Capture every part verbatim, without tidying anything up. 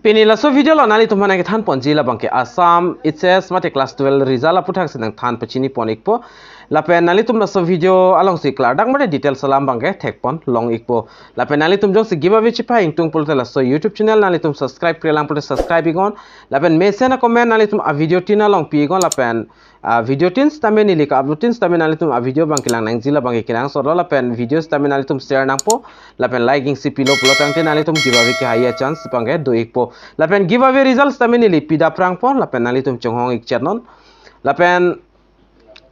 Pini laso video lo nanglitum aphan nangkethan ponji labang ke Assam H S mate class twelve result aphuthak si nangthan pachini pon ikpo. Lapen nanglitum laso video alongsi klardak mate details alam abang ke thek pon long ikpo. Lapen nanglitum jongsi giveaway chepahingtung pulote laso YouTube channel nanglitum subscribe-kre lang pulote subscribe iknon. Lapen mesen a-comment nanglitum a-video tin along pi iknon, lapen a-video tin sitame neli ka-upload tin sitame nanglitum a-video abang kelang nangji labang ke kenangsot lo, lapen video sitame nanglitum share nangpo, lapen like ing si pilo pulo tangte nanglitum giveaway kehai a-chance abang ke do ikpo. Lapen giveaway result sitame neli pida prangpo, lapen nanglitum chonghong ik chetnon. Lapen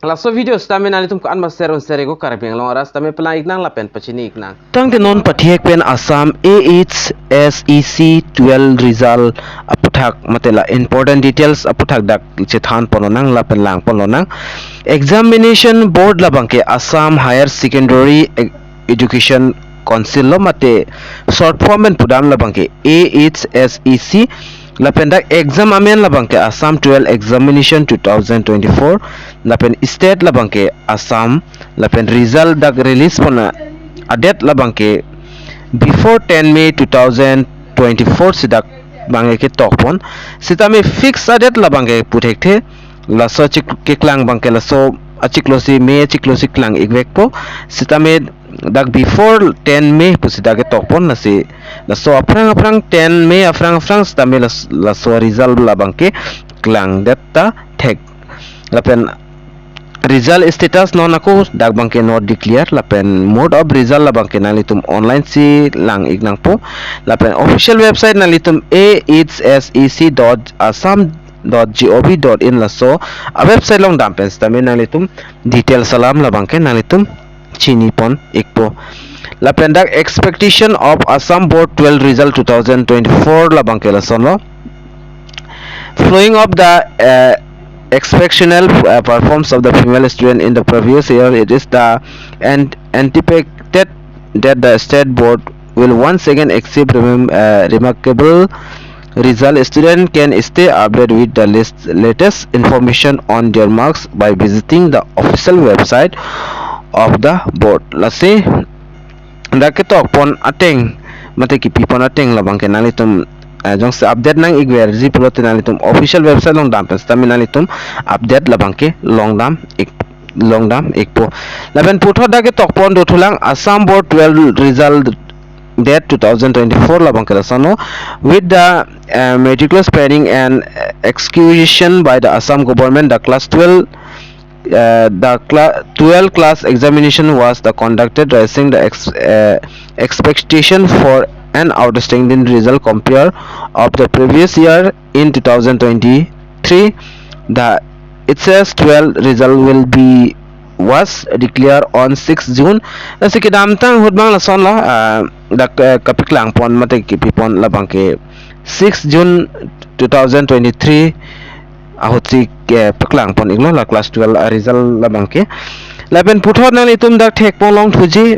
laso video sitame nanglitum ko-an ma share un share iknon, Karbi Anglong arat sitame pelang iknang lapen pachini iknang. Tangte non pathek pen Assam A H S E C twelve result aphuthak mate la important details aphuthak dak chethan pon lonang lapen lang pon lonang. Examination Board labang ke Assam Higher Secondary E-, Education Council lo mate short form pen pudam labang ke A H S E C, lapen dak exam amen labang ke Assam twelve Examination two thousand twenty-four, lapen state labang ke Assam, lapen result dak release pon a-date labang ke before ten May two thousand twenty-four si dak abang ke ketok pon. Sitame fix a-date labang ke pu thekthe, laso chik-, keklang abang ke laso achiklo si, May achiklo si klang ikvekpo. Sitame dak before ten May pusi dak ketok pon, lasi laso aphrang aphrang ten May aphrang aphrang sitame las-, laso result labang ke klangdet ta thek. Lapen result status non ako dak abang ke not declare, lapen mode of result labang ke nanglitum online si lang ik nangpo. Lapen official website nanglitum A H S E C dot assam dot gov dot in laso a-website along dam pen sitame nanglitum details alam labang ke nanglitum chini pon ikpo. Lapen dak expectation of Assam Board twelve result two thousand twenty-four labang ke lason lo. Following of the, uh, exceptional, uh, performance of the female student in the previous year, it is the an-, anticipated that the state board will once again achieve remem-, uh, remarkable result. Student can stay updated with the list, latest information on their marks by visiting the official website of the board. Lasi dak ketok pon ateng mate kipi pon ateng labang ke nanglitum, eh, jongsi update nang ikverji pulote nanglitum official website along dam pen sitame nanglitum update labang ke long dam ik, long dam ikpo. Lapen puthot dak ketok pon dothulang Assam Board twelve result date two thousand twenty-four labang ke lason lo. With the, uh, meticulous planning and execution by the Assam government, the class twelve, uh, the cla-, twelve class examination was the conducted, raising the ex-, uh, expectation for an outstanding result compare of the previous year. In two thousand twenty-three, the H S twelve result will be, was declared on sixth June. Lasi kedamtang ahut abang lason lo, ah, dak, eh, kapeklang pon mate kipi pon labang ke sixth June two thousand twenty-three ahut si, eh, peklang pon iklo la class twelve a-result labang ke. Lapen puthot nanglitum dak thek pon longthuji,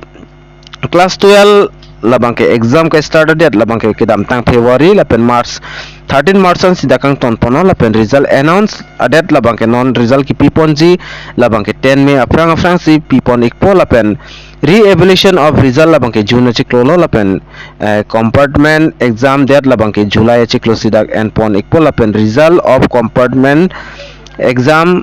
class twelve labang ke exam ke start date labang ke kedamtang February, lapen March, thirteen March ansi dak kangton pon lo, lapen result announce a-date labang ke non result kipi ponji labang ke ten May aphrang aphrang si pi pon ikpo. Lapen re-evaluation of result labang ke June achiklo lo, lapen, eh, compartment exam date labang ke July achiklo si dak en pon ikpo, lapen result of compartment exam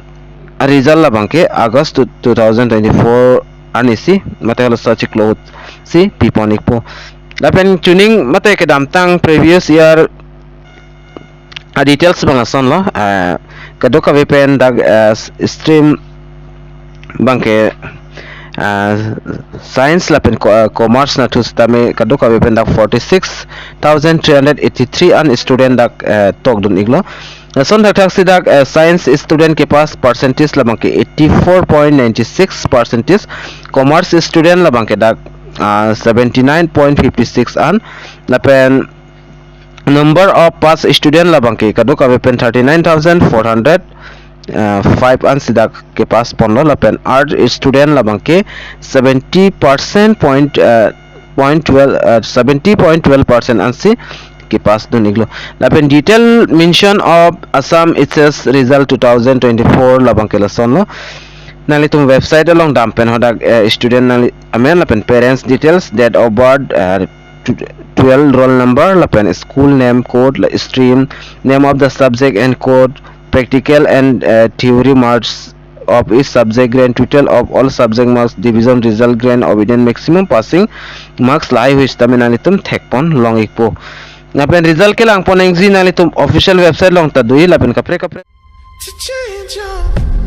a-result labang ke August two, two thousand twenty-four arni si mate halaso achiklo si pi pon ikpo. Lapen chuning mate kedamtang previous year a-details abang lason lo, ah, kadokave pen dak, ah, s-, stream abang ke, ah, science lapen co-, ah, commerce nathu sitame kadokave pen dak forty-six thousand three hundred eighty-three an student dak, ah, tokdun iklo. Lason thakthak si dak, eh, science student kepass percentage labang ke eighty-four point nine six percentage, commerce student labang ke dak, ah, seventy-nine point fifty-six an, lapen number of pass student labang ke kadokave pen thirty-nine thousand four hundred, eh, five ansi dak kepass pon lo, lapen art student labang ke seventy percent point, eh, point twelve, eh, seventy point twelve percent ansi kepass dun iklo. Lapen detail mention of Assam H S result two thousand twenty-four labang ke lason lo. Nanglitum website along dam pen hadak, eh, student nangli amen lapen parents details, date of birth, eh, to-, twelve roll number lapen school name, code, la stream, name of the subject and code, practical and uh, theory marks of each subject, grand total of all subject marks, division result, grand of median, maximum passing marks, lahai hui sitame nanglitum thekpon long-ikpo. Lapen result kelang pon nangji nanglitum official website along ta doi lapen kaprek kaprek. To change your